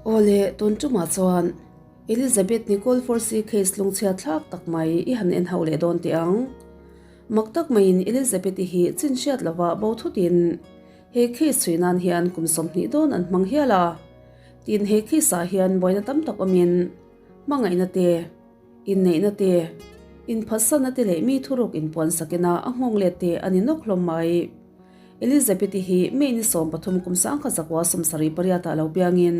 Awle, tun tumah chuan Elizabeth Nicole Forsey case lungchhia thlak tak mai i han en hauh leh dawn teh ang. Mak tak maiin Elizabeth-i hi chin hriat lova bo thutin he case chhui nan hian kum 20 dawn an hmang hial a. Tin, he case-ah hian buaina tam tak awmin hmangaihna te, Inneihna te, inphatsanna te leh mi thuruk inpuan sakina a nghawng let te a ni nawk hlawm mai. Elizabeth-i hi May ni 13 kum 1978 ah lo piangin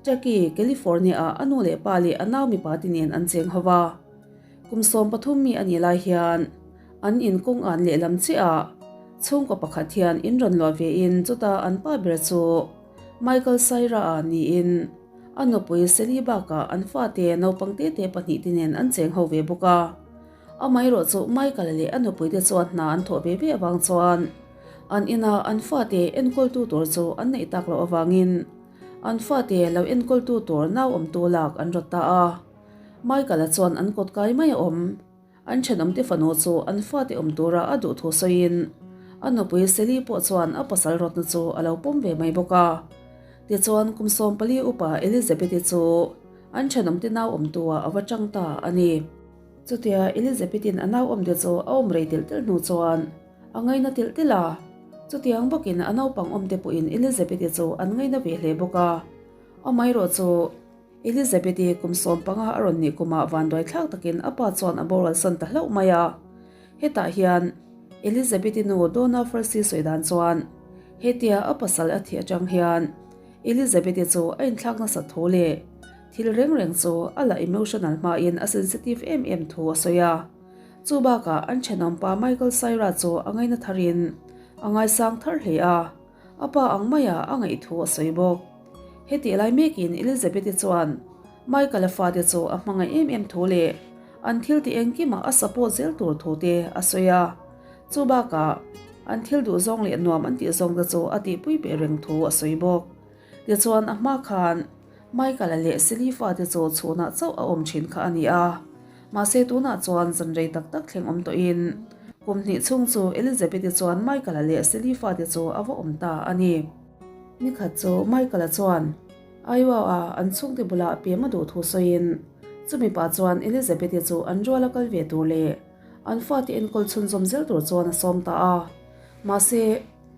Turkey, California-ah a nu leh pa leh a nau mipa te nen an cheng ho va. Kum 13 mi a nih lai hian an in kawng an lehlam chiah ah chhungkaw pakhat hian in rawn luah vein chuta an pa ber chu Michael Saira-a niin A nupui Sally bakah an fate naupang te te pahnihte nen an cheng ho ve bawk a. Amaherawh chu Michael leh a nupuite chuan hna an thawh ve ve avang chuan an ina an fate enkawltu tur chu an neih tak loh avangin an fate lo enkawltu tur nau awmtu lak an rawt ta a. Michael-a chuan an kawt kai mai a awm. An thenawmte fanu chu an fate awm tura a duh thu sawiin a nupui Sally pawh chuan a pasal rawtna chu a lo pawm ve mai bawk a. Tichuan kum 14 upa Elizabeth-i chu an thenawmte nau awmtu-ah a va chang ta a ni. Chutia Elizabeth-in a nau awmte chu a awm rei telh telh hnu chuan a ngaina telh telh a. Chutiang bawkin a naupang awmte pawhin Elizabeth-i chu an ngaina ve hle bawk a. Amaherawh chu Elizabeth-i kum 15 a rawn nih kumah vanduai thlak takin a pa chuan a boral san ta hlauh mai a. Hetah hian Elizabeth-i nu Donna Farsi sawi dan chuan hetia a pasal a thih atang hian Elizabeth-i chu a inthlak nasat thu leh thil reng reng chu a la emotional hmain a sensitive em em thu a sawi a. Chu bakah an thenawmpa Michael Saira chu a ngaina tharin a ngaisang thar hle a. A pa ang maia a ngaih thu a sawi bawk. Hetih lai mekin Elizabeth-i chuan Michael-a fate chu a hmangaih em em thu leh an thil tih engkimah a support zel tur thu te a sawi a. Chu bakah an thil duh zawng leh nuam an tih zawng te chu a tihpui beh reng thu a sawi bawk. Tichuan a hma khan Michael-a leh Sally fate chu chhunah chauh a awm thin kha a ni a. Mahse tunah chuan zan rei tak tak thleng awm tawhin kum hnih chhung chu Elizabeth-i chuan Michael-a leh Sally fate chu a va awm ta a ni. Nikhat chu Michael-a chuan Iowa-a an chhungte bulah pem a duh thu sawiin chumi pah chuan Elizabeth-i chu an ruala kal ve tur leh an fate enkawl chhunzawm zel tur chuan a sawm ta a. Mahse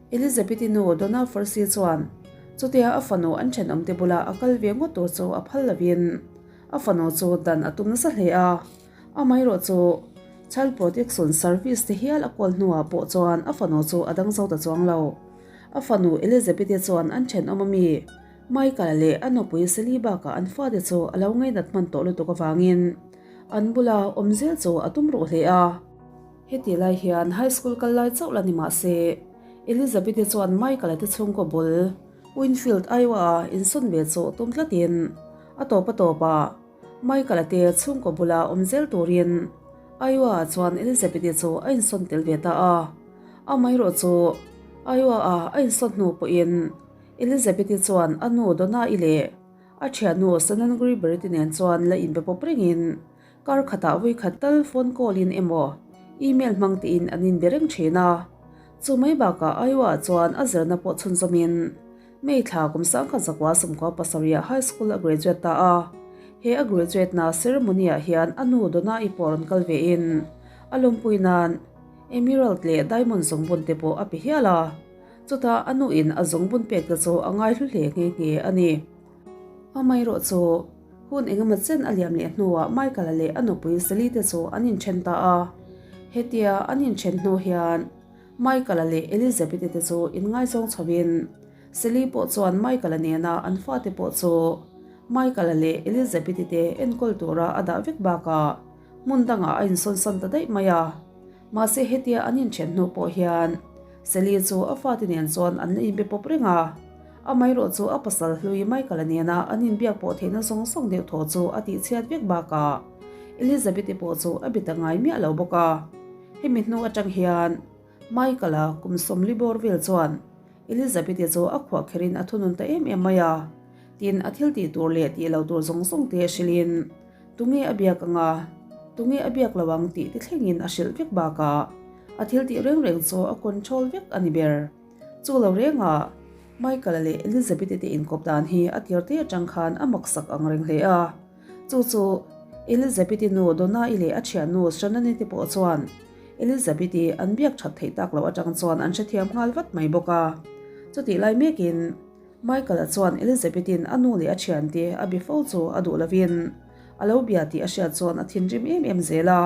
Elizabeth-i nu Donna Farsi chuan chutia a fanu an thenawmte bula a kal ve ngawt tur chu a phal lovin A fanu chu dan a tum nasa hle a, amaherawh chu Child Protection Service te hial a kawl hnuah pawh chuan a fanu chu a dang zo ta chuang lo. A fanu Elizabeth-i chuan an thenawm ami Michael-a leh a nupui Sally bakah an fate chu a lo ngainat hman tawh lutuk avangin an bula awm zel chu a tum ruh hle a. Heti lai hian high school kal lai chauh la ni mah se, Elizabeth-i chuan Michael-a te chhungkaw bul Winfield, Iowa-a insawn ve chu tum tlatin A tawp a tawpah, Michael-a te chhungkaw bula awm zel turin Iowa-ah chuan Elizabeth-i chu a insawn tel ve ta a. Amaherawh chu Iowa-a a insawn hnu pawhin Elizabeth-i chuan a nu Donna-i leh a thiannu Shannon Grieber-i te nen chuan la inbe pawp rengin kar khatah vawikhat tal phone call-in emaw email hmang tiin an inbe reng thin a. Chu mai bakah Iowa-ah chuan a zirna pawh chhunzawmin May thla kum 1997 ah high school a graduate ta a. He a graduate na ceremony ah hian a nu Donna-i pawh rawn kal ve in a lawmpui nan emerald leh diamond zungbun te pawh a pe hial a. Chutah a nu in a zungbun pek te chu a ngaihlu hle nghe nghe a ni. Amaherawh chu hun engemaw chen a liam leh hnuah Michael-a leh a nupui Sally te chu an inthen ta a. Hetia an inthen hnu hian Michael-a leh Elizabeth-i te chu inngaizawng chhovin, Sally pawh chuan Michael-a nena an fate pawh chu Michael-a leh Elizabeth-i te enkawl tura a dah vek bakah hmun dangah a insawnsan ta daih mai a. Mahse hetia an inthen hnu pawh hian Sally chu a fate nen chuan an la inbe pawp reng a. Amaherawh chu a pasal hlui Michael-a nena an inbiak pawh theihna zawng zawng deuh thaw chu a tihchhiat vek bakah Elizabeth-i pawh chu a be ta ngai miah lo bawk a. Hemi hnu atang hian Michael-a kum 40 bawr vel chuan Elizabeth-i chu a khuah kherin a thunun ta em em mai a. Tin, a thil tih tur leh tih lo tur zawng zawng te hrilhin tunge a biak ang a, tunge a biak lo ang tih te thlengin a hrilh vek bakah a thil tih reng reng chu a control vek a ni ber. Chu lo rengah. Michael-a leh Elizabeth-i te inkawp dan hi a tir te atang khan a maksak ang reng hle a. Chu chu Elizabeth-i nu Donna-i leh a thiannu Shannon-i te pawh chuan Elizabeth-i an biak that theih tak loh atang chuan an hrethiam nghal vat mai bawk a. Chutih lai mekin Michael-a chuan Elizabeth-i'n a nu leh a thiante a be fo chu a duh lovin a lo bia tih a hriat chuan a thinrim em em zel a.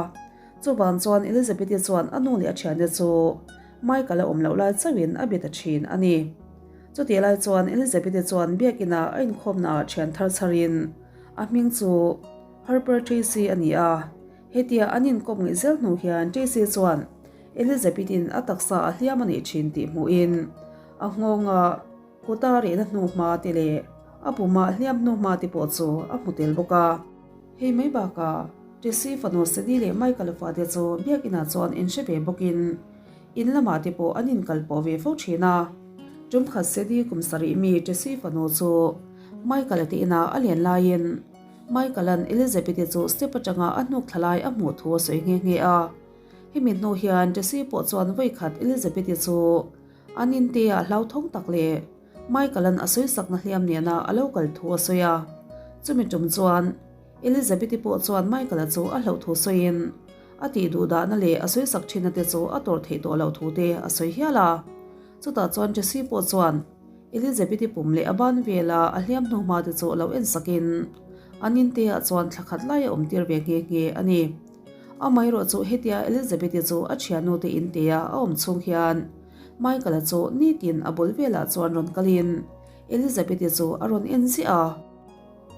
Chuvang chuan Elizabeth-i chuan a nu leh a thiante chu Michael-a awm loh lai chauhin a be ta thin a ni. Chutih lai chuan Elizabeth-i chuan biakina a inkhawmnaah thian thar chharin a hming chu Harper Tracy a ni a. Hetia an inkawp ngaih zel hnu hian Tracy chuan Elizabeth-in a taksa a hliam a nih thin tih hmuhin a nghawnga kuta rehna hnu hma te leh a pumah hliam hnu hma te pawh chu a hmu tel bawk a. Hei mai bakah Tracy fanu Sadie leh Michael-a fate chu biakinah chuan inhre ve bawkin In lamah te pawh an inkal pawh ve fo thin a. Tum khat Sadie kum sarih mi Jessie fanu chu Michael-a te inah a len laiin Michael-a'n Elizabeth-i chu step atanga a hnuk thla lai a hmuh thu a sawi nghe nghe a. Hemi hnu hian Jessie pawh chuan vawi khat Elizabeth-i chu an inte ah hlauthawng tak leh Michael-a'n a sawisakna hliam nena a lo kal thu a sawi a. Chumi tum chuan Elizabeth-i pawh chuan Michael-a chu a hlauh thu sawiin a tih duh dahna leh a sawisak thinna te chu a tawrh theih tawh loh thu te a sawi hial a. Chutah chuan Jessie pawh chuan Elizabeth-i pum leh a ban vela a hliam hnu hma te chu lo en sakin an inte ah chuan thla khat lai a awm tir ve nghe nghe a ni. Amaherawh chu hetia Elizabeth-i chu a thiannu te inte a a awm chhung hian Michael-a chu nitin a bul velah chuan rawn kalin Elizabeth-i chu a rawn en ziah a.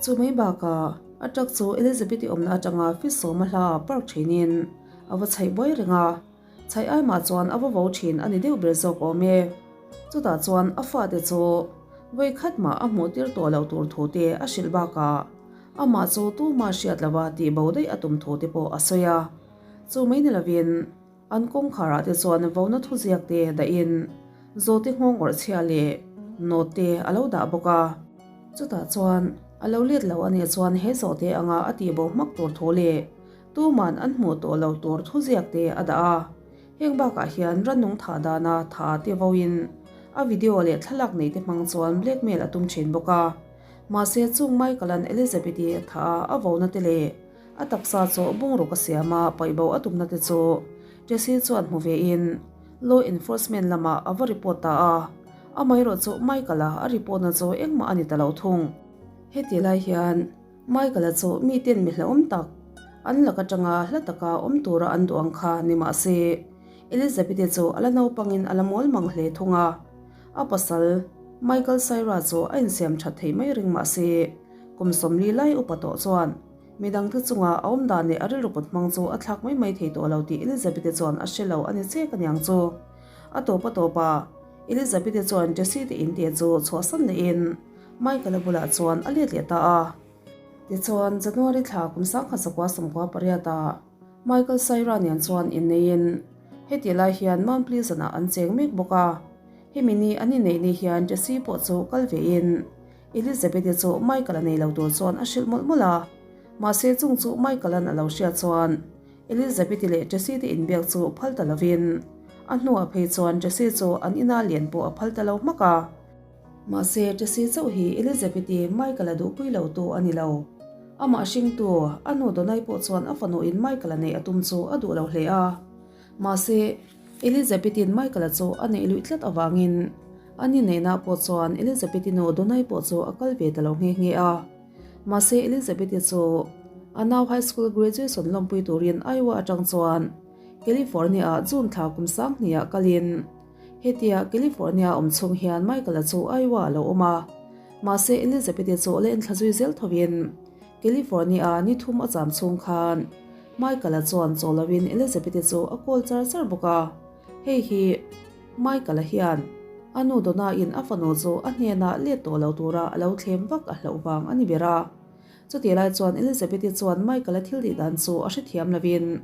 Chu mai bakah a truck chu Elizabeth-i awmna atanga feet sawma hla ah park thinin a va chhaih buai reng a, chhaih ai mah chuan a va vo thin a ni deuh ber zawk awm e. Chutah chuan a fate chu vawi khat mah a hmuh tir tawh loh tur thu te a hrilh bakah amah chu tumah hriat lova tih bo daih a tum thu te pawh a sawi a. Chu mai ni lovin An kawngkharah te chuan vona thuziak te dahin zawhte nghawng awrh chhia leh nawt te a lo dah bawk a. Chutah chuan a lo let lo a nih chuan he zawhte anga a tihbo hmak tur thu leh tuman an hmuh tawh lo tur thuziak te a dah a. Heng bakah hian rannung thah dana tha te voin a video leh thlalak nei te hmang chuan blackmail a tum thin bawk a. Mahse chung Michael-a'n Elizabeth-i tha a vona te leh A taksa chu bungruk a siam a, paihbo a tumna te chu Jesse chuan hmu ve in law enforcement lamah a va report ta a, amaherawh chu Michael-a a report na chu engmah a ni ta lo thung. Heti lai hian Michael-a chu miten mi hlauhawm tak an lak atanga hla taka awm tura an duh ang kha ni mah se Elizabeth-i chu a la naupangin a la mawl mang hle thung a, a pasal Michael Saira chu a insiam that thei mai ring mah se kum 40 lai upa tawh chuan Midangte chunga a awm dan leh a rilru put hmang chu a thlak mai mai thei tawh lo tih Elizabeth-i chuan a hre lo a ni chek aniang chu. A tawp a tawp a, Elizabeth-i chuan Jessie te in te chu chhuahsan lehin Michael-a bulah chuan a let leh ta a. Tichuan, January thla kum 1998 ah Michael Saira nen chuan inneiin heti lai hian Mount Pleasant-ah an cheng mek bawk a. Hemi ni an inneih ni hian Jessie pawh chu kal vein Elizabeth-i chu Michael-a nei lo tur chuan a hrilh mawlh mawlh a. Mahse chung chu Michael-a'n a lo hriat chuan Elizabeth-i leh Jessie te inbiak chu phal ta lovin a hnuah phei chuan Jessie chu an ina lian pawh a phal ta lo hmak a. Mahse Jessie chauh hi Elizabeth-i Michael-a duhpui lo tu a ni lo. Amah hringtu a nu Donai pawh chuan a fanuin Michael-a neih a tum chu a duh lo hle a. Mahse Elizabeth-i'n Michael-a chu a neih luih tlat avangin a ni neihna pawh chuan Elizabeth-i nu Donai pawh chu a kal ve ta lo nghe nghe a. Mahse Elizabeth-i chu a nau high school graduation lawmpui turin Iowa atang chuan California-ah June thla kum 2000-ah kalin hetia California awm chhung hian Michael-a chu Iowa-ah lo awm a. Mahse Elizabeth-i chu la enthla zui zel thovin California-a ni thum a cham chhung khan Michael-a chuan chaw lovin Elizabeth-i chu a call char char bawk a. Hei hi Michael-a hian a nu Donna-in a fanu chu a hnenah let tawh lo tura a lo thlem vak a hlauh vang a ni ber a. Chutih lai chuan Elizabeth-i chuan Michael-a thil tih dan chu a hrethiam lovin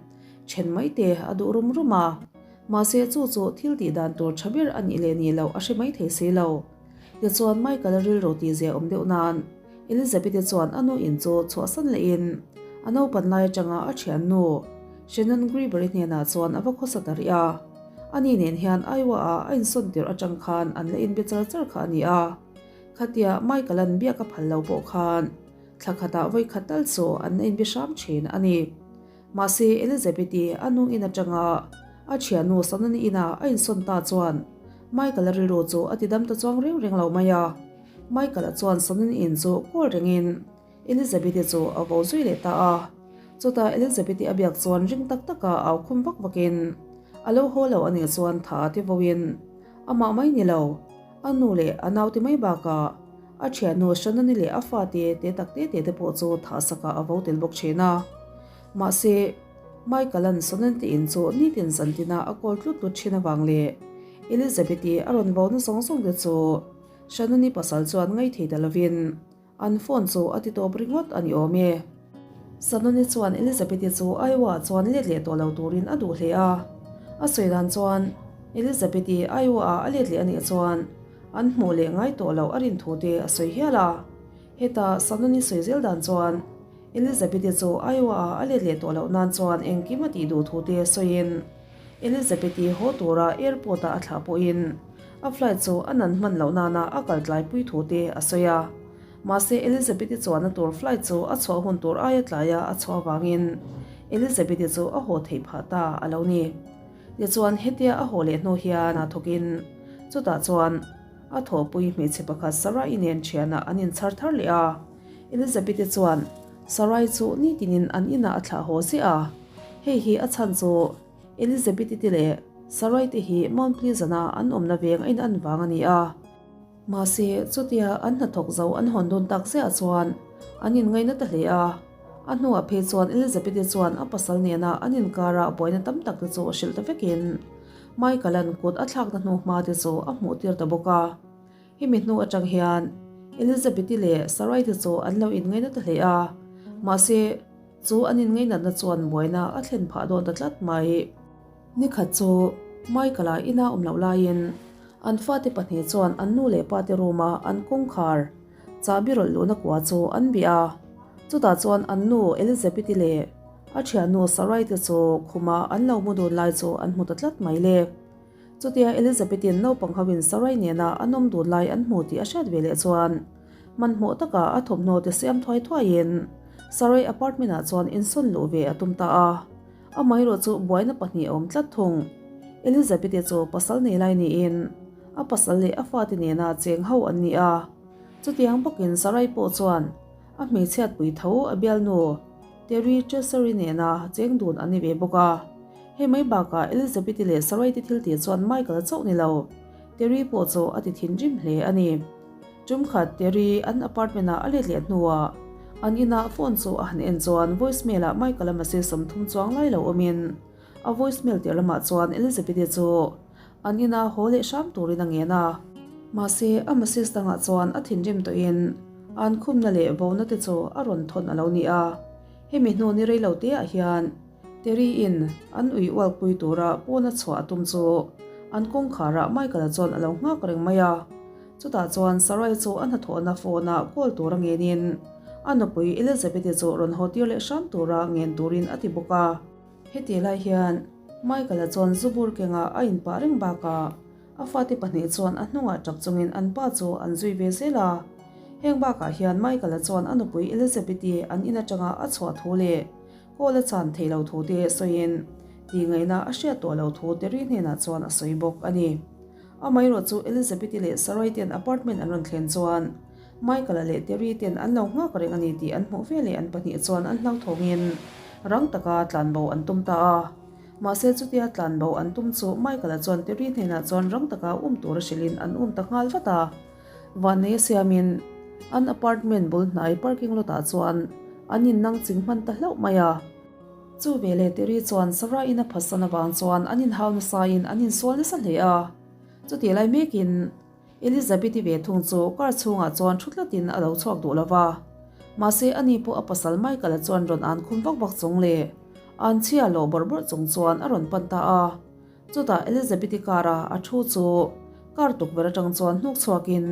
then mai te a duh rum rum a. Mahse chu chu thil tih dan tur tha ber a nih leh nih loh a hre mai thei si lo. Tichuan Michael-a rilru tih zia awm deuh nan Elizabeth-i chuan a nu in chu chhuahsan lehin a naupan lai atanga a thiannu Shannon Grieber-i hnenah chuan a va khawsa ta rih a. Ani nen hian Iowa-ah a insawn tirh atang khan an la inbe char char kha a ni a. Khatia Michael-a'n biak a phal lo pawh khan thla khatah vawi khat tal chu an la inbe hram thin a ni. Mahse, Elizabeth-i a nu in atanga a thiannu Sanani ina a insawn ta chuan Michael-a rilru chu a tidam ta chuang reng reng lo mai a. Michael-a chuan Sanani in chu kawl rengin Elizabeth-i chu a vo zui leh ta a. Chutah Elizabeth-i a biak chuan ring tak taka au khum vak vakin a lo haw lo a nih chuan tha a ti voin amah mai ni lo, a nu leh a naute mai bakah a thiannu Shannon-i leh a fate te tak te te te pawh chu thahsakah a vo tel bawk thin a. Mahse, Michael-a'n Shannon te in chu nitin zantina a kawl tlut tlut thin avang leh Elizabeth-i a rawn vo na zawng zawng te chu Shannon-i pasal chuan ngaithei ta lovin An phone chu a ti tawp ringawt a ni awm e. Sanoni chuan Elizabeth-i chu Iowa-ah chuan let leh tawh lo turin a duh hle a. A sawi dan chuan Elizabeth-i Iowa-ah a let leh a nih chuan an hmuh leh ngai tawh loh a rin thu te a sawi hial a. Heta Sanoni sawi zel dan chuan Elizabeth-i chu Iowa-ah a let leh tawh loh nan chuan engkim a tih duh thu te sawiin Elizabeth-i haw tura airport-ah a thlah pawhin a flight chu a nan hman loh nana a kal tlaipui thu te a sawi a. Mahse, Elizabeth-i chuanna tur flight chu a chhuah hun tur aia tlaia a chhuah avangin Elizabeth-i chu a haw theih phah ta a lo ni. Tichuan, hetia a haw leh hnu hian a thawkin chutah chuan a thawhpui hmeichhe pakhat Sarai nen thianah an inchhar thar leh a. Elizabeth-i chuan Sarai chu nitinin an inah a thlah haw ziah a, hei hi a chhan chu Elizabeth-i te leh Sarai te hi Mount Pleasant-a an awmna veng a in an vang a ni a. Mahse, chutia an hnathawk zo an hawn dawn tak ziah chuan an inngaina ta hle a. A hnuah phei chuan Elizabeth-i chuan a pasal nena an inkara buaina tam tak te chu a hrilh ta vekin Michael-a'n kut a thlakna hnu hma te chu a hmuh tir ta bawk a. Hemi hnu atang hian Elizabeth-i leh Sarai te chu an lo inngaina ta hle a, mahse, chu an inngainatna chuan buaina a thlen phah dawn ta tlat mai. Nikhat chu Michael-a ina awm loh laiin an fate pahnih chuan an nu leh pate room-a an kawngkhar chahbi rawlh luhna kua chu an bih a. Chutah chuan an nu Elizabeth-i leh a thiannu Sarai te chu khuma an lo mu dun lai chu an hmu ta tlat mai le. Chutia Elizabeth-in naupang hoin Sarai nena an awm dun lai an hmu tih a hriat ve leh chuan hmanhmawh taka a thawmhnaw te siam thuai thuaiin Sarai apartment-ah chuan insawn luh ve a tum ta a. Amaherawh chu buaina pahnih a awm tlat thung. Elizabeth-i chu pasal nei lai niin a pasal leh a fate nena cheng ho an ni a. Chutiang bawkin Sarai pawh chuan a hmeichhiatpui tho a bialnu Terry Treasury nena cheng dun an ni ve bawk a. Hei mai bakah Elizabeth-i leh Sarai-te thil tih chuan Michael-a chauh ni lo, Terry pawh chu a ti thinrim hle a ni. Tum khat Terry an apartment-ah a let leh hnuah an inah phone chu a han en chuan voicemail-ah Michael-a message 30 chuang lai lo awmin a voicemail tir lamah chuan Elizabeth-i chu an inah haw leh hram turin a ngen a. Mahse, a message dangah chuan a thinrim tawhin an khumna leh vona te chu a rawn thawn a lo ni a. Hemi hnu ni rei lo teah hian Terry-in an ui ualpui tura pawna chhuah a tum chu an kawngkharah Michael-a chuan a lo nghak reng mai a. Chutah chuan Sarai chu a hnathawhna phone-ah call tura ngenin a nupui Elizabeth-i chu rawn haw tir leh hram tura ngen turin a ti bawk a. Heti lai hian Michael-a chuan zubur kengah a inpah reng bakah a fate pahnih chuan a hnungah tap chungin an pa chu an zui ve zel a. Heng bakah hian Michael-a chuan a nupui Elizabeth-i an in atanga a chhuah thu leh call a chan theih lo thu te sawiin tihngaihna a hriat tawh lo thu Terry hnenah chuan a sawi bawk a ni. Amaherawh chu Elizabeth-i leh Sarai ten apartment an rawn thlen chuan Michael-a leh Terry ten an lo nghak reng a ni tih an hmuh veleh an pahnih chuan an hlauthawngin rang taka tlanbo an tum ta a. Mahse chutia tlanbo an tum chu Michael-a chuan Terry hnenah chuan rang taka um tur a hrilhin an um ta nghal vat a. Vannei a siamin an apartment bul hnai parking lot ah chuan an innang ching hman ta hlauh mai a. Chu veleh Terry chuan Sarah-in a phatsan avang chuan an inhau nasain an insual nasa hle a. Chutih lai mekin Elizabeth-i ve thung chu car chhungah chuan thu tlatin a lo chhuak duh lo va. Mahse, ani pawh a pasal Michael-a chuan rawn an khum vak vak chung leh an chhia lawh bawrh bawrh chung chuan a rawn pan ta a. Chutah Elizabeth-i car-a a thu chu car tukverh atang chuan hnuk chhuakin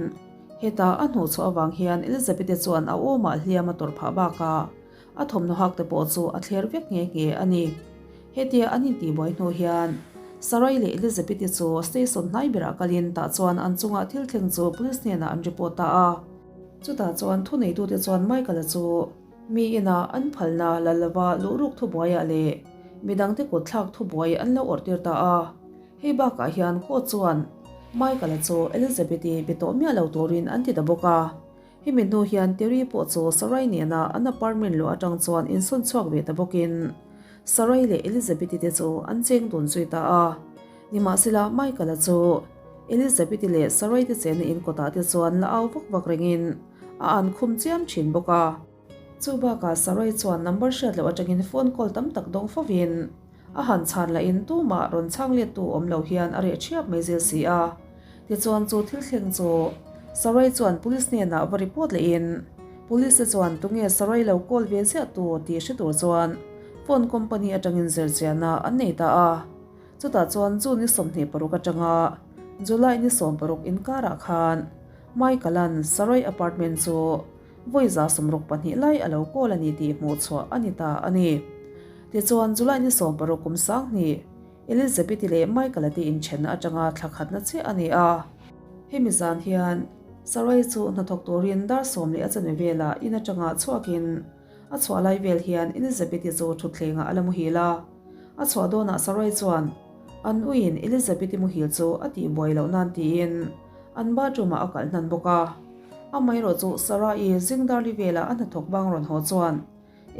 hetah a hnuh chhuah avang hian Elizabeth-i chuan a awmah hliam a tawrh phah bakah a thawmhnaw hak te pawh chu a thler vek nghe nghe a ni. Hetia an intihbuai hnu hian Sarai leh Elizabeth-i chu station hnai berah kalin tah chuan an chungah thil thleng chu police hnenah an report ta a. Chutah chuan thuneitute chuan Michael-a chu mi inah an phalna la lova luhruk thubuaiah leh midangte kut thlak thubuai an lo awrhtir ta a. Hei bakah hian court chuan Michael-a chu Elizabeth-i be tawh miah lo turin an ti ta bawk a. Hemi hnu hian Terry pawh chu Sarai nena an apartment luah atang chuan insawn chhuak ve ta bawkin Sarai leh Elizabeth-i te chu an cheng dun zui ta a. Nimahsela Michael-a chu Elizabeth-i leh Sarai te chenna in kawtah te chuan la au vak vak rengin a an khum chiam thin bawk a. Chu bakah Sarai chuan number hriat loh atangin phone call tam tak dawng fovin a han chhan lahin tumah rawn chhang lettu awm lo hian a reh thiap mai zel si a. Tichuan chu thil thleng chu Sarai chuan police hnenah va report lehin police te chuan tunge Sarai lo call ve ziah tu tih hre tur chuan phone company atangin zirchianna an nei ta a. Chutah chuan June ni 26 atanga July ni 16 inkarah khan Michael-a'n Sarai apartment chu Vawi 62 lai a lo kawl a ni tih hmuh chhuah a ni ta a ni. Tichuan, July ni 16 kum 2000, Elizabeth-i leh Michael-a te inthenna atanga thla khatna chiah a ni a. Hemi zan hian Sarai chu hnathawk turin dar sawm leh a chanve velah in atanga chhuakin a chhuah lai vel hian Elizabeth-i chu thutthlengah a la muhil a. A chhuah dawnah Sarai chuan an uiin Elizabeth-i muhil chu a tihbuai loh nan tiin an bathroom-ah a kalh hnan bawk a. Amaherawh chu Sarah-i zingdarli vela a hnathawk bang rawn haw chuan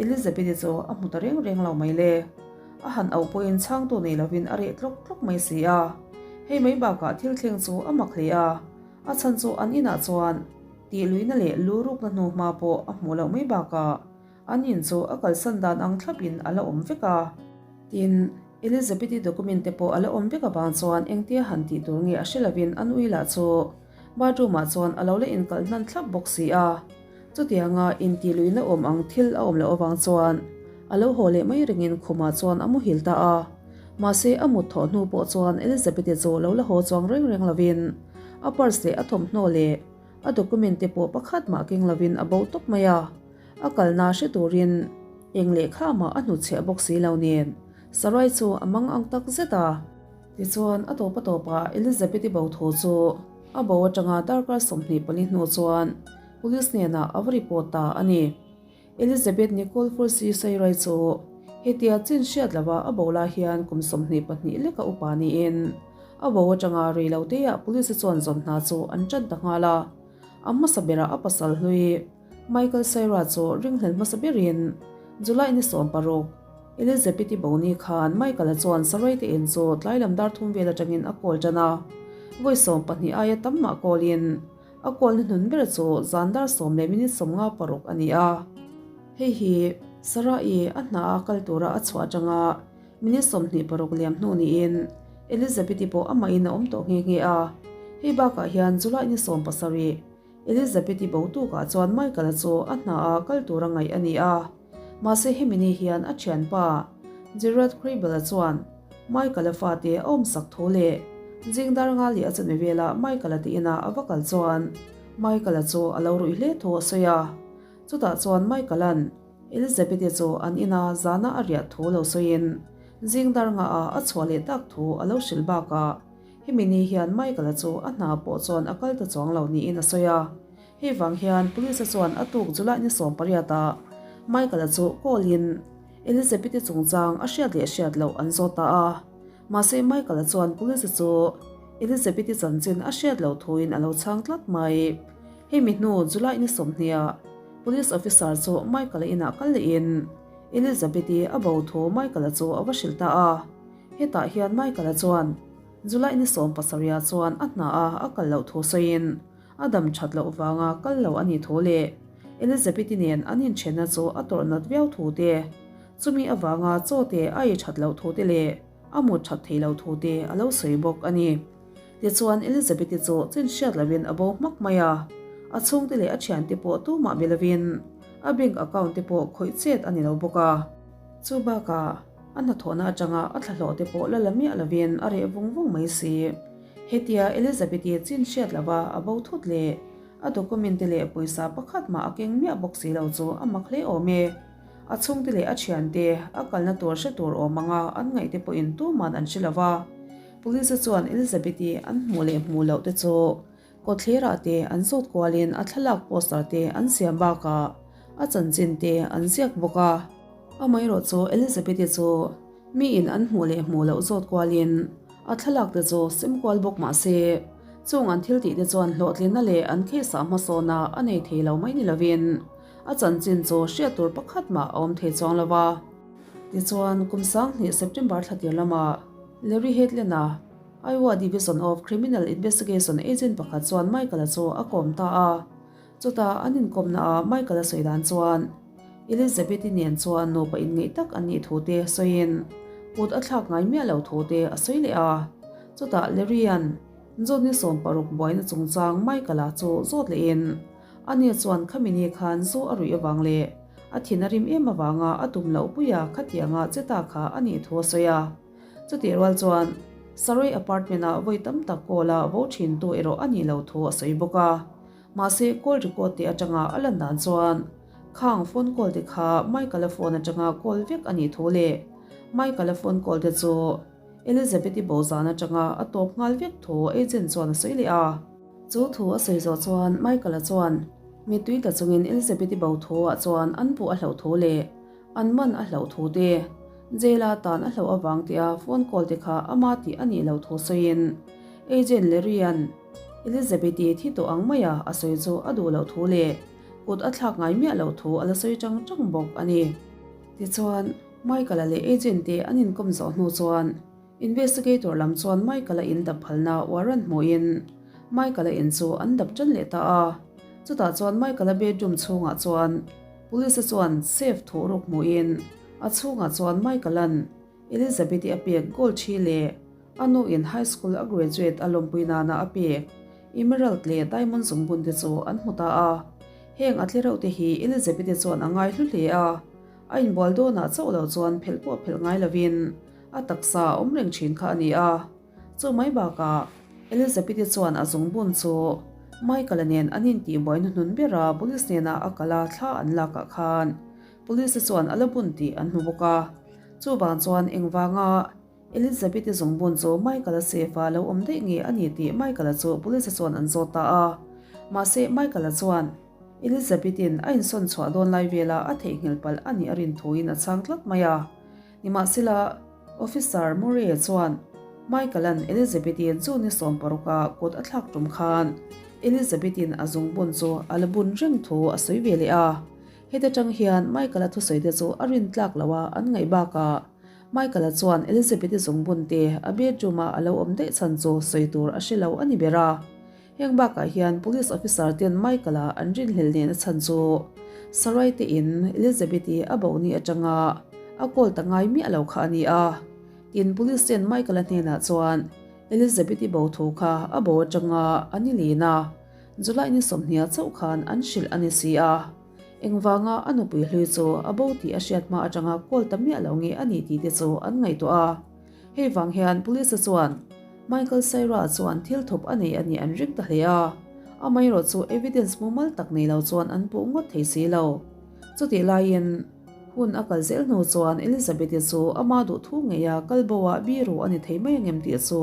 Elizabeth-i chu a hmu ta reng reng lo mai le. A han auh pawhin chhangtu nei lovin a reh tlawk tlawk mai si a. Hei mai bakah thil thleng chu a mak hle a, a chhan chu an inah chuan tihluihna leh lu rukna hnu hma pawh a hmuh loh mai bakah an in chu a kalsan dan ang thlapin a la awm vek a. Tin, Elizabeth-i document te pawh a la awm vek avang chuan engtia han tih tur nge a hre lovin an ui lah chu Bathroom ah chuan a lo la inkalh hnan thlap bawk si a, chutianga intih luihna awm ang thil a awm loh avang chuan a lo haw leh mai ringin khumah chuan a muhil ta a. Mahse a mut thawh hnu pawh chuan Elizabeth-i chu lo la haw chuang reng reng lovin a purse leh a thawmhnaw leh a document te pawh pakhat mah keng lovin a bo tawp mai a. A kalna hre turin eng lehkha mah a hnutchhiah bawk si lo nen Sarai chu a mang ang tak zet a. Tichuan, a tawp a tawpah Elizabeth-i bo thu chu a bo atanga darkar 24 hnu chuan police hnenah a va report ta a ni. Elizabeth Nicole Fursi Sairai chu hetia chin hriat lova a bo lai hian kum 22 leka upa niin a bo atanga rei lo teah police chuan zawn hna chu an tan ta nghal a. A hmasa berah a pasal hlui Michael Saira chu ringhlel hmasa berin July ni 16, Elizabeth-i Boni khan Michael-a chuan Sarai te in chu tlai lam dar thum vel atangin a call tan a, vawi 12 aia tam mah call-in a call na hnun ber chu zan dar sawm leh minute 56 a ni a. Hei hi Sarah-i a hna a kal tura a chhuah atanga minute 26 liam hnu niin Elizabeth-i pawh amahin a awm tawh nghe nghe a. Hei bakah hian July ni 17, Elizabeth-i bo tukah chuan Michael-a chu a hna a kal tura ngaih a ni a. Mahse hemi ni hian a thianpa Gerard Kribel-a chuan Michael-a fate a awmsak thu leh zing dar nga leh a chawhnu vela Michael-a te ina a va kal chuan Michael-a chu a lo ruih hle thu a sawi a. Chutah chuan Michael-a'n Elizabeth-i chu an ina zana a riah thu lo sawiin zing dar ngaah a chhuah leh tak thu a lo hrilh bakah hemi ni hian Michael-a chu a hna pawh chuan a kal ta chuang lo niin a sawi a. Hei vang hian Police-a chuan a tuk July ni 18 ah Michael-a chu call-in Elizabeth-i chungchang a hriat leh hriat loh an zawt ta a. Mahse Michael-a chuan Police-a chu Elizabeth-i chanchin a hriat loh thuin a lo chhang tlat mai. Hei mi hnu July ni 20 ah Police officer chu Michael-a inah kal lehin Elizabeth-i a bo thu Michael-a chu a va hrilh ta a. Hetah hian Michael-a chuan July ni 17 ah chuan a hna a a kal loh thu sawiin A dam that loh vanga kal lo a nih thu leh Elizabeth-i nen an inthenna chu a tawrh nat viau thu te, chumi avanga chaw te a ei that loh thu te leh a mut that thei lo thu te a lo sawi bawk a ni. Tichuan Elizabeth-i chu chin hriat lovin a bo hmak mai a, a chhungte leh a thiante pawh tumah be lovin a bank account te pawh khawih chet a ni lo bawk a. Chu bakah a hnathawhna atanga a thlahlawh te pawh la la miah lovin a reh vung vung mai si. Hetia Elizabeth-i chin hriat lova a bo thut leh a document te leh pawisa pakhat mah a keng miah bawk si lo chu a mak hle awm e. A chhungte leh a thiante a kalna tur hre tur awm anga an ngaih te pawhin tuman an hre lova. Police chuan Elizabeth-i an hmuh leh hmuh loh te chu kawtthlerah te an zawt kualin a thlalak poster te an siam bakah a chanchin te an ziak bawk a. Amaherawh chu Elizabeth-i chu miin an hmuh leh hmuh loh zawt kualin a thlalak te chu sem kual bawk mah se, chung an thil tih te chuan hlawhtlinna leh an case ah hmasawna a nei thei lo mai ni lovin a chanchin chu hriat tur pakhat mah a awm thei chuang lo va. Tichuan, kum 2000 September thla tir lamah Larry Headland-a Iowa Division of Criminal Investigation agent pakhat chuan Michael-a chu a kawm ta a. Chutah an inkawmnaah Michael-a sawi dan chuan Elizabeth-i nen chuan nupa inngeih tak an nih thu te sawiin kut a thlak ngai miah lo thu te a sawi leh a. Chutah Larry-a'n John ni 60 buaina chungchang Michael-a chu zawt lehin ani chuan khami ni khan zu a ruih avang leh a thin a rim em avanga a tum loh puia khatianga che ta kha a nih thu a sawi a. Chutih rual chuan Saray apartment-ah vawi tam tak call a vo thintu erawh a nih loh thu a sawi bawk a. Mahse call record te atanga a lan dan chuan khang phone call te kha Michael-a phone atanga call vek a nih thu leh Michael-a phone call te chu Elizabeth-i bo zan atanga a tawp nghal vek thu agent chuan a sawi leh a. Chu thu a sawi zawh chuan Michael-a chuan mittui tla chungin Elizabeth-i bo thu ah chuan an buh a hlauh thu leh an man a hlauh thu te, jail-a tan a hlauh avang tia phone call te kha ama tih a nih loh thu sawiin agent Larry-a'n Elizabeth-i thi tawh ang maia a sawi chu a duh loh thu leh kut a thlak ngai miah loh thu a la sawi chang chang bawk a ni. Tichuan, Michael-a leh agent te an inkawm zawh hnu chuan Investigator lam chuan Michael-a in dap phalna warrant hmuhin Michael-a in chu an dap tan leh ta a. Chutah chuan Michael-a bedroom chhungah chuan Police-a chuan safe thuh ruk hmuhin a chhungah chuan Michael-a'n Elizabeth-i a pek gold thi leh a nu in high school a graduate a lawmpui nana a pek emerald leh diamond zungbun te chu an hmu ta a. Heng a tlereuh te hi Elizabeth-i chuan a ngai hlu hle a, a inbual dawnah chauh lo chuan phelh pawh phelh ngai lovin a taksa a awm reng thin kha a ni a. Chu mai bakah Elizabeth-i chuan a zungbun chu Michael-a nen an intihbuai hnuhnun ber a, police hnenah a kal a, thla an lakah khan police-te chuan a la bun tih an hmu bawk a. Chuvang chuan engvanga Elizabeth-i zungbun chu Michael-a safe-a lo awm daih nge a ni tih Michael-a chu police-te chuan an zawt ta a. Mahse Michael-a chuan Elizabeth-i'n a insawn chhuah dawn lai vela a theihnghilh palh a nih a rin thuin a chhang tlat mai a. Nimahsela, Officer Murray-a chuan Michael-a'n Elizabeth-i chu ni 60 a kut a thlak tum khan Elizabeth-i'n a zungbun chu a la bun reng thu a sawi ve leh a. Heta tang hian Michael-a thusawi te chu a rin tlak loh a an ngaih bakah Michael-a chuan Elizabeth-i zungbun te a bedroom-a a lo awm daih chhan chu sawi tur a hre lo a ni ber a. Heng bakah hian Police officer ten Michael-a an rinhlelh nehna chhan chu Sarai te in Elizabeth-i a bo ni atanga a call ta ngai miah lo kha a ni a. Tin, Police ten Michael-a hnenah chuan Elizabeth-i bo thu kha a bo atanga a ni lin a, July ni 20 chauh khan an hrilh a ni si a. Engvanga a nupui hlui chu a bo tih a hriat hma atanga call ta miah lo nge a ni tih te chu an ngaihtuah a. Hei vang hian Police chuan Michael Saira chuan thil thawp a nei a nih an ring ta hle a, amaherawh chu evidence mumal tak nei lo chuan an puh ngawt thei si lo. Chutih laiin hun a kal zel hnu chuan Elizabeth-i chu ama duh thu ngeia kal bo ah biru a ni thei mai angem tih chu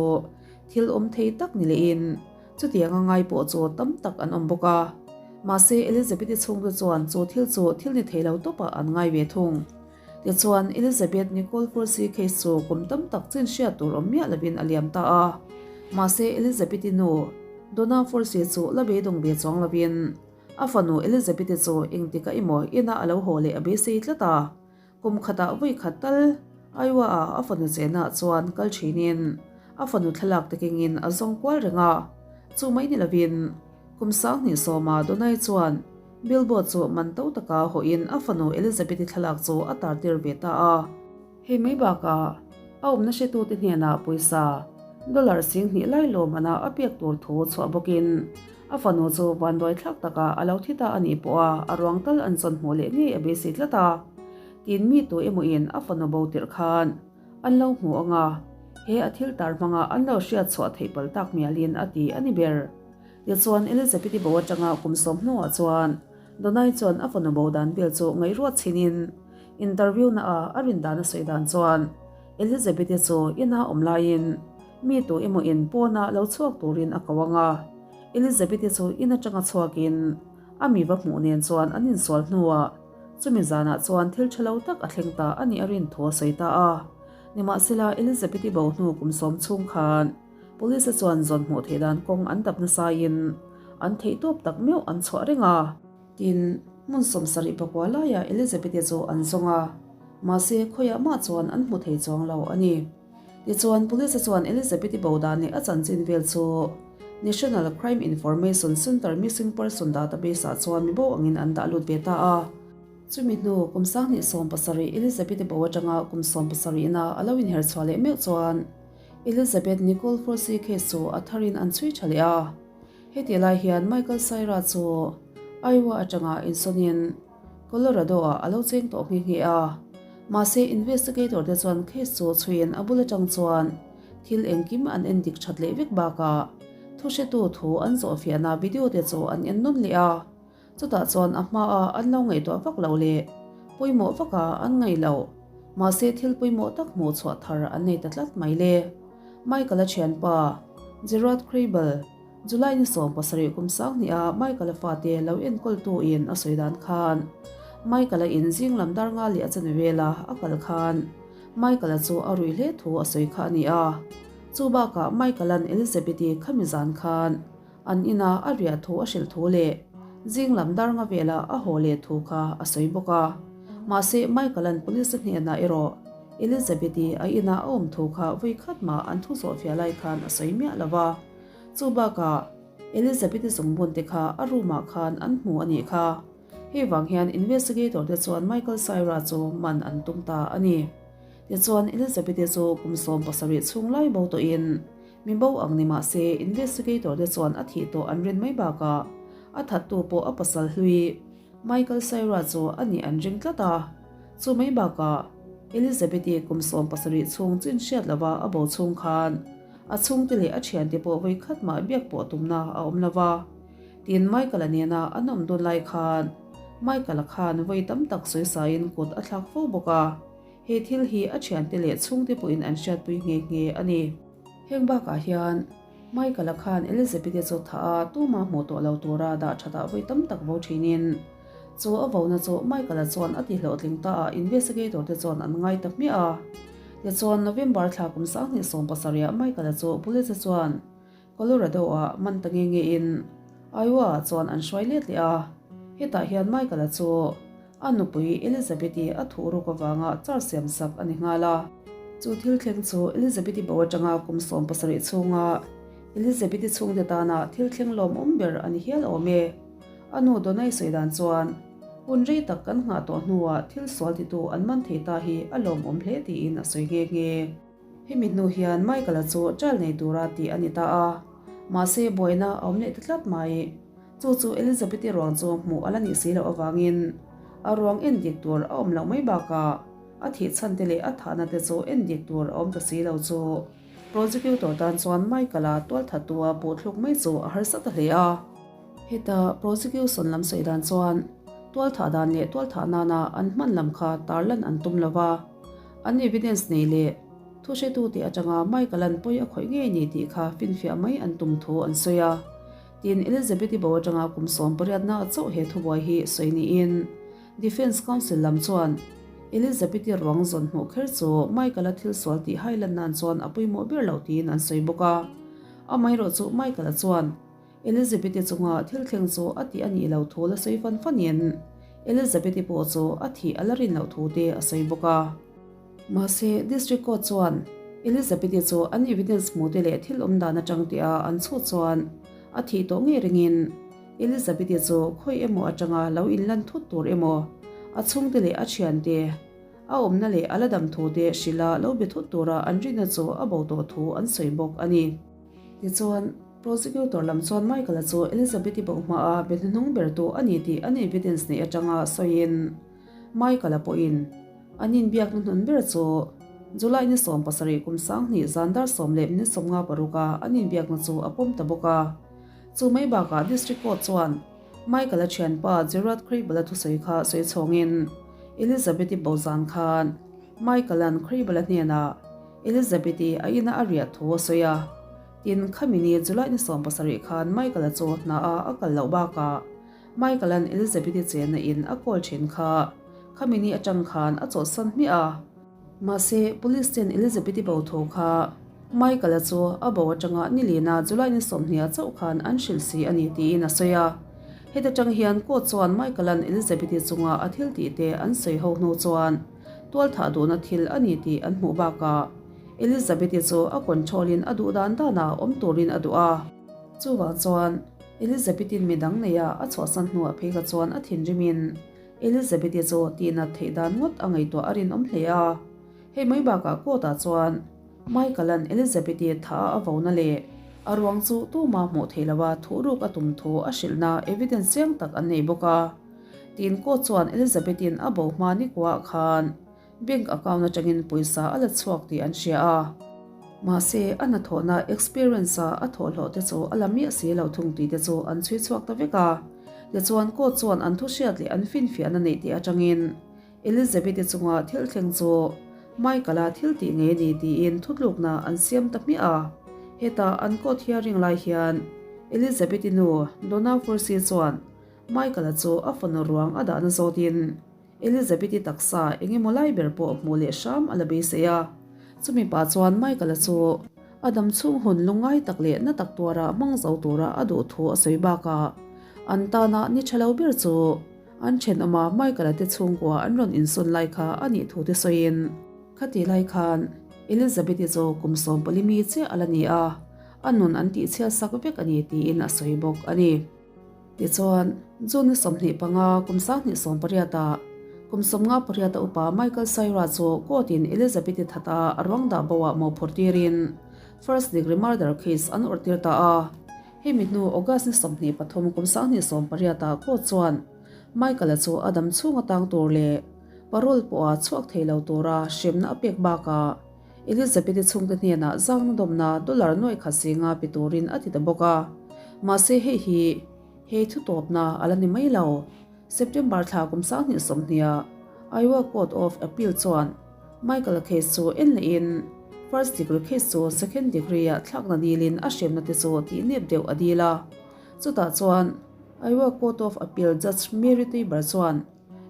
thil awm thei tak ni lehin chutiang a ngai pawh chu tam tak an awm bawk a. Mahse Elizabeth-i chhungte chuan chu thil chu thil ni thei lo tawpah an ngai ve thung. Tichuan, Elizabeth Nicole Fursi case chu kum tam tak chin hriat tur awm miah lovin a liam ta a. Mahse, Elizabeth-i nu, Donna Fursi chu la beidawng ve chuang lovin, a fanu Elizabeth-i chu engtikah emaw inah a lo haw leh a beisei tlat a. Kum khatah vawi khat tal Iowa-a a fanu chenah chuan kal thinin a fanu thlalak te kengin a zawng kual reng a. Chu mai ni lovin, kum 2010 Donna-i chuan Billboard chu man to taka hawhin a fanu Elizabeth-i thlalak chu a tartir ve ta a. Hei mai bakah a awmna hretute hnenah pawisa dollar 2000 lai lawmana a pek tur thu chhuah bawkin a fanu chu vanduai thlak takah a lo thi ta a nih pawha a ruang tal an chawn hmuh leh ngei a beisei tlat a. Tin mi tu emawin a fanu bo tirh khan an lo hmu ang a, he a thil tar hmanga an lo hriat chhuah theih palh tak mialin a ti a ni ber. Tichuan, Elizabeth-i bo atanga kum sawm hnuah chuan Donai chuan a fanu bo dan vel chu ngaihruat chhinin interview-na ah a rin dan a sawi dan chuan Elizabeth-i chu ina awm laiin. Mi tu emaw in pawna lo chhuak turin a ko ang a. Elizabeth-i chu in atanga chhuakin a mi va hmuh nen chuan an insual hnuah chumi zanah chuan thil tha lo tak a thleng ta a nih a rin thu a sawi ta a. Nimahsela, Elizabeth-i bo hnu kum sawm chhung khan Police-a chuan zawn hmuh theih dan kawng an dap nasaiin an theihtawp tak meuh an chhuah reng a. Tin, hmun 74 laiah Elizabeth-i chu an zawng a, mahse khawiah mah chuan an hmu thei chuang lo a ni. Tichuan, Police-a chuan Elizabeth-i bo dan leh a chanchin vel chu National Crime Information Centre Missing Person Database-ah chuan mi bo angin an dah lut ve ta a. Chumi hnu, kum 2017 Elizabeth-i bo atanga kum 70 a lo inher chhuah leh meuh chuan Elizabeth Nicole Forsi case chu a tharin an chhui tha leh a. Heti lai hian Michael Saira chu Iowa atanga insawnin Colorado-ah a lo cheng tawh nghe nghe a. Mahse, investigator te chuan case chu chhuiin a bul atang chuan thil engkim an en dik that leh vek bakah thuhretu thu an zawhfiahna video te chu an en nawn leh a. Chutah chuan a hmaa an lo ngaihtuah vak loh leh pawimawh vaka an ngaih loh. Mahse, thil pawimawh tak hmuh chhuah thar an nei ta tlat mai le. Michael-a thianpa, Gerard Kribel, July ni 17 kum 2000 a Michael-a fate lo enkawltu in a sawi dan khan Michael-a in zing lam dar nga leh a chan vela a kal khan Michael-a chu a rui hle thu a sawi kha a ni a. Chu bakah Michael-a'n Elizabeth-i khami zan khan an ina a riah thu a hrilh thu leh zing lam dar nga vela a haw leh thu kha a sawi bawk a. Mahse Michael-a'n police-a hnenah erawh Elizabeth-i a ina a awm thu kha vawi khat mah an thu zawhfiah lai khan a sawi miah lo va. Chu bakah, Elizabeth-i zungbun te kha a room-ah khan an hmu a nih kha. Hei vang hian investigator te chuan Michael Saira chu man an tum ta a ni. Tichuan, Elizabeth-i chu kum 17 chhung lai bo tawhin mi bo ang ni mah se, investigator te chuan a thih tawh an rin mai bakah a thattu pawh a pasal hlui Michael Saira chu a nih an ring tlat a. Chu mai bakah, Elizabeth-i kum 17 chhung chin hriat lova a bo chhung khan A chhungte leh a thiante pawh vawi khat mah biak pawh tumna a awm lo va. Tin, Michael-a nena an awm dun lai khan Michael-a khan vawi tam tak sawisain kut a thlak fo bawk a. He thil hi a thiante leh chhungte pawhin an hriatpui nghe nghe a ni. Heng bakah hian Michael-a khan Elizabeth-i chu thah a tuma hmuh tawh lo tura dah thatah vawi tam tak vo thinin chu a vona chu Michael-a chuan a tihlawhtling ta a, investigator te chuan an ngai ta hmiah a. Tichuan, November thla kum 2017 ah Michael-a chu police te chuan Colorado-ah man ta nge nge in Iowa-ah chuan an hruai let leh a. Hetah hian Michael-a chu a nupui Elizabeth-i a thuh ruk avanga charge siam sak a ni nghal a. Chu thil thleng chu Elizabeth-i bo atanga kum 17 chhunga Elizabeth-i chhungte tana thil thleng lawmawm ber a ni hial awm e. A nu Donai sawi dan chuan, Hun rei tak kan nghah tawh hnuah thil sual titu an man thei ta hi a lawmawm hle tiin a sawi nghe nghe. Hemi hnu hian Michael-a chu trial nei tura tih a ni ta a, mahse buaina a awm leh ta tlat mai. Chu chu Elizabeth-i ruang chu hmuh a la nih si loh avangin a ruang en dik tur a awm loh mai bakah a thih chhan te leh a thahna te chu en dik tur a awm ta si lo chu prosecutor tan chuan Michael-a tualthattua puhthluk mai chu a harsa ta hle a. Heta prosecution lam sawi dan chuan tualthah dan leh tualthah nana an hman lam kha tarlan an tum lo va, an evidence nei leh thuhretu tih atanga Michael-a'n pawi a khawih ngei ni tih kha finfiah mai an tum thu an sawi a. Tin, Elizabeth-i bo atanga kum 18 a chauh he thubuai hi sawi niin Defence Counsel lam chuan Elizabeth-i ruang zawn hmuh kher chu Michael-a thil sual tih hai lan nan chuan a pawimawh ber loh tiin an sawi bawk a. Amaherawh chu Michael-a chuan Elizabeth-i chunga thil thleng chu a tih a nih loh thu la sawi fan fanin Elizabeth-i pawh chu a thih a la rin loh thu te a sawi bawk a. Mahse, District Court chuan Elizabeth-i chu an evidence hmuh te leh thil awm dan atang tih a an chhut chuan a thih tawh ngei ringin Elizabeth-i chu khawi emaw atanga lo inlan thut tur emaw a chhungte leh a thiante a awmna leh a la dam thu te hrilh a lo be thut tura an rinna chu a bo tawh thu an sawi bawk a ni. Tichuan, prosecutor lam chuan Michael-a chu Elizabeth-i bo hmaa be hnuhnung ber tu a ni tih an evidence neih atanga sawiin, Michael-a pawhin an inbiak hnuhnun ber chu July ni 17 kum 2000 zan dar 10 minute 56 a an inbiakna chu a pawm ta bawk a. Chu mai bakah District Court chuan Michael-a thianpa Gerard Crable-a thusawi kha sawi chhawngin Elizabeth-i bo zan khan Michael-a'n Crable-a hnenah. Elizabeth-i a ina a riah thu a sawi a. Tin, khami ni July ni 70 khan Michael-a chu hna a a kal loh bakah Michael-a'n Elizabeth-i chenna in a call thin kha khami ni atang khan a chawlhsan hmiah a. Mahse, Police ten Elizabeth-i bo tho kha Michael-a chu a bo atanga nilina July ni 20 chauh khan an hrilh si a ni tiin a sawi a. Heta tang hian court chuan Michael-a'n Elizabeth-i chunga a thil tih te an sawi ho hnu chuan tualthah duhna thil a ni tih an hmuh bakah Elizabeth-i chu a control-in a duh dan danah awm turin a duh a. Chuvang chuan Elizabeth-i'n midang neia a chhuahsan hnuah phei kha chuan a thinrimin Elizabeth-i chu tihnat theih dan ngawt a ngaihtuah a rinawm hle a. Hei mai bakah court-ah chuan Michael-a'n Elizabeth-i tha a vona leh a ruang chu tuma hmuh theih loha thuhruk a tum thu a hrilhna evidence chiang tak an nei bawk a. Tin court chuan Elizabeth-i'n a bo hma nikuah khan Bank account atangin pawisa a la chhuak tih an hria a. Mahse, a hnathawhna experience-a a thawhhlawh te chu a la miah si lo thung tih te chu an chhui chhuak ta vek a. Tichuan, court chuan an thuhriat leh an finfiahna neih tih atangin Elizabeth-i chunga thil thleng chu Michael-a thil tih ngei a ni tiin thutlukna an siam ta hmiah a. Heta an court hearing lai hian Elizabeth-i nu Donna Fursi chuan Michael-a chu a fanu ruang a dahna zawtin Elizabeth-i taksa eng emaw lai ber pawh hmuh leh hram a la beisei a. Chumi pah chuan Michael-a chu a dam chhung hun lungngai tak leh na tak tuara hmang zo tura a duh thu a sawi bakah an tana ni tha lo ber chu an thenawma Michael-a te chhungkua an rawn insawn lai kha a nih thu te sawiin khati lai khan Elizabeth-i chu kum 14 mi chiah a la ni a, a nun an tihchhiat sak vek a ni tiin a sawi bawk a ni. Tichuan, June ni 25 kum 2018 ah kum 58 a upa Michael Saira chu court in Elizabeth-i that a a ruang dah bo ah mawhphurh tirin first degree murder case an awrh tir ta a. Hemi hnu August ni 23 kum 2018 ah court chuan Michael-a chu a dam chhung atang tur leh parole pawh a chhuak thei lo tura hremna a pek bakah Elizabeth-i chhungte hnenah zangna dawmna dollar nuaih khat zinga pe turin a ti ta bawk a. Mahse hei hi hei thutawpna a la ni mai lo. September thla kum 2020 ah Iowa Court of Appeal chuan Michael-a case chu en lehin first degree case chu second degree-ah thlakna dilin a hremna te chu tihnep deuh a dil a. Chutah chuan Iowa Court of Appeal Judge Mary Taber chuan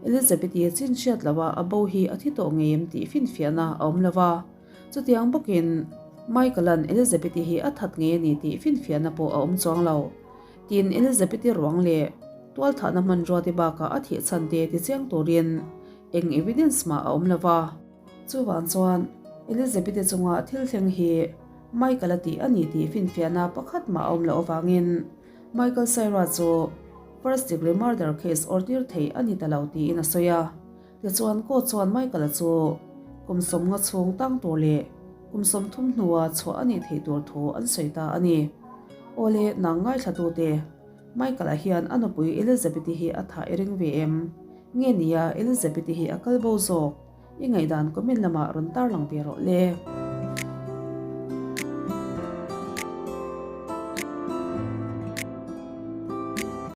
Elizabeth-i chin hriat loha a bo hi a thi tawh ngei em tih finfiahna a awm lo va. Chutiang bawkin Michael-a'n Elizabeth-i hi a that ngei a ni tih finfiahna pawh a awm chuang lo. Tin, Elizabeth-i ruang leh tualthahna hmanrua te bakah a thih chhan te tichiang turin eng evidence mah a awm lo va. Chuvang chuan Elizabeth-i chunga thil thleng hi Michael-a tih a ni tih finfiahna pakhat mah a awm loh avangin Michael Saira chu first degree murder case awrtir theih a ni ta lo tiin a sawi a. Tichuan court chuan Michael-a chu kum 50 chhung tang tur leh kum 30 hnua chhuah a nih theih tur thu an sawi ta a ni. Awle nang ngaithlatute, Michael-a hian a nupui Elizabeth-i hi a thah i ring ve em? Nge nia Elizabeth-i hi a kal bo zawk? I ngaihdan comment lamah rawn tarlang ve rawh le.